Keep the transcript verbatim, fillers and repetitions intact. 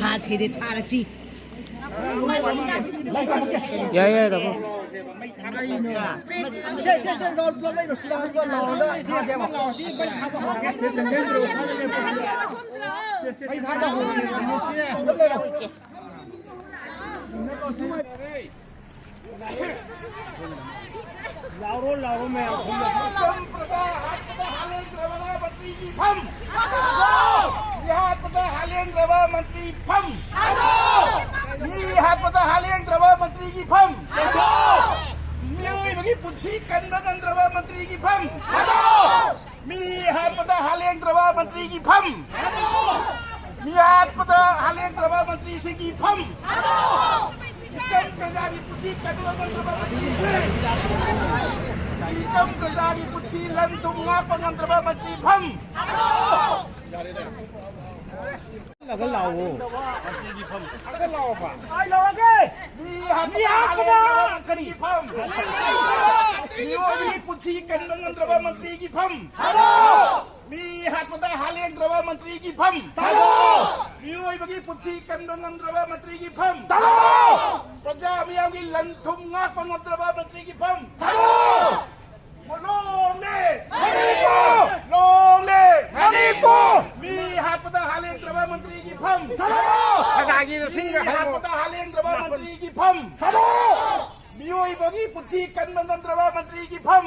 ꯊꯥꯁꯤꯗꯤ ꯊꯥꯔꯁꯤ꯫ ꯌꯥꯏ, ꯌꯥꯏ, ꯇꯥꯃꯣ꯫ ꯁꯦ, ꯁꯦ, ꯁꯦ, ꯂꯥꯎ, ꯄꯨꯂꯞ ꯂꯩꯔꯣ, ꯁꯤꯗ ꯑꯗꯨꯒ ꯂꯥꯎꯔꯒ ꯊꯥꯁꯦꯕ꯫ ꯃꯩ ꯊꯥꯕ ꯍꯧꯔꯦ꯫ ꯄꯨꯂꯞ ꯂꯩꯔꯣ꯫ ꯂꯥꯎꯔꯣ, ꯂꯥꯎꯔꯣ, ꯃꯌꯥꯝ ꯈꯨꯝꯃꯣ꯫ ꯃꯤꯆꯝ ꯄ꯭ꯔꯖꯥ ꯍꯥꯠꯄꯗ ꯍꯥꯠꯂꯦꯡꯗ꯭ꯔꯕ ꯃꯟꯇ꯭ꯔꯤꯒꯤ ꯐꯝ꯫ ꯃꯤ ꯍꯥꯠꯄꯗ ꯍꯥꯠꯂꯦꯡꯗ꯭ꯔꯕ ꯃꯟꯇ꯭ꯔꯤ ꯐꯝ꯫ ꯃꯤ ꯍꯥꯠꯄꯗ ꯍꯥꯠꯂꯦꯡꯗ꯭ꯔꯕ ꯃꯟꯇ꯭ꯔꯤꯒꯤ ꯐꯝ꯫ ꯃꯤꯑꯣꯏꯕꯒꯤ ꯄꯨꯟꯁꯤ ꯀꯟꯕ ꯉꯝꯗ꯭ꯔꯕ ꯃꯟꯇ꯭ꯔꯤꯒꯤ ꯐꯝ꯫ ꯃꯤ ꯍꯥꯠꯄꯗ ꯍꯥꯠꯂꯦꯡꯗ꯭ꯔꯕ ꯃꯟꯇ꯭ꯔꯤꯒꯤ ꯐꯝ꯫ ꯃꯤ ꯍꯥꯠꯄꯗ ꯍꯥꯠꯂꯦꯡꯗ꯭ꯔꯕ ꯃꯟꯇ꯭ꯔꯤꯁꯤꯡꯒꯤ ꯐꯝ꯫ ꯃꯤꯆꯝ ꯄ꯭ꯔꯖꯥꯒꯤ ꯄꯨꯟꯁꯤ ꯀꯟꯕ ꯉꯝꯗ꯭ꯔꯕ ꯃꯟꯇ꯭ꯔꯤꯁꯤꯡ꯫ ꯃꯤꯆꯝ ꯄ꯭ꯔꯖꯥꯒꯤ ꯄꯨꯟꯁꯤ ꯂꯟ ꯊꯨꯝ ꯉꯥꯛꯄ ꯉꯝꯗ꯭ꯔꯕ ꯃꯟꯇ꯭ꯔꯤ ꯐꯝ꯫ ꯆꯠꯂꯒ ꯂꯥꯛꯑꯣ꯫ ꯆꯠꯂꯒ ꯂꯥꯛꯑꯣꯕ꯫ ꯃꯤ ꯍꯥꯠꯄꯗ ꯍꯥꯠꯂꯦꯡꯗ꯭ꯔꯕ ꯃꯟꯇ꯭ꯔꯤꯒꯤ ꯐꯝ꯫ ꯃꯤꯑꯣꯏꯕꯒꯤ ꯄꯨꯟꯁꯤ ꯀꯟꯕ ꯉꯝꯗ꯭ꯔꯕ ꯃꯟꯇ꯭ꯔꯤꯒꯤ ꯐꯝ꯫ ꯃꯤ ꯍꯥꯠꯄꯗ ꯍꯥꯠꯂꯦꯡꯗ꯭ꯔꯕ ꯃꯟꯇ꯭ꯔꯤꯒꯤ ꯐꯝ꯫ ꯃꯤꯑꯣꯏꯕꯒꯤ ꯄꯨꯟꯁꯤ ꯀꯟꯕ ꯉꯝꯗ꯭ꯔꯕ ꯃꯟꯇ꯭ꯔꯤꯒꯤ ꯐꯝ꯫ ꯄ꯭ꯔꯖꯥ ꯃꯤꯌꯥꯝꯒꯤ ꯂꯟ ꯊꯨꯝ ꯉꯥꯛꯄ ꯉꯝꯗ꯭ꯔꯕ ꯃꯟꯇ꯭ꯔꯤꯒꯤ ꯐꯝ꯫ ꯂꯣꯡ ꯂꯤꯚ! ꯂꯣꯡ ꯂꯤꯚ! ꯃꯤ ꯍꯥꯠꯄꯗ ꯍꯥꯠꯂꯦꯡꯗ꯭ꯔꯕ ꯃꯟꯇ꯭ꯔꯤꯒꯤ ꯐꯝ! ꯁꯅꯥꯒꯤ ꯃꯤ ꯂꯤꯁꯤꯡꯒ ꯍꯥꯏꯔꯣ꯫ ꯍꯥꯠꯄꯗ ꯍꯥꯠꯂꯦꯡꯗ꯭ꯔꯕ ꯃꯟꯇ꯭ꯔꯤꯒꯤ ꯐꯝ! ꯃꯤꯑꯣꯏꯕꯒꯤ ꯄꯨꯟꯁꯤ ꯀꯟꯕ ꯉꯝꯗ꯭ꯔꯕ ꯃꯟꯇ꯭ꯔꯤꯒꯤ ꯐꯝ!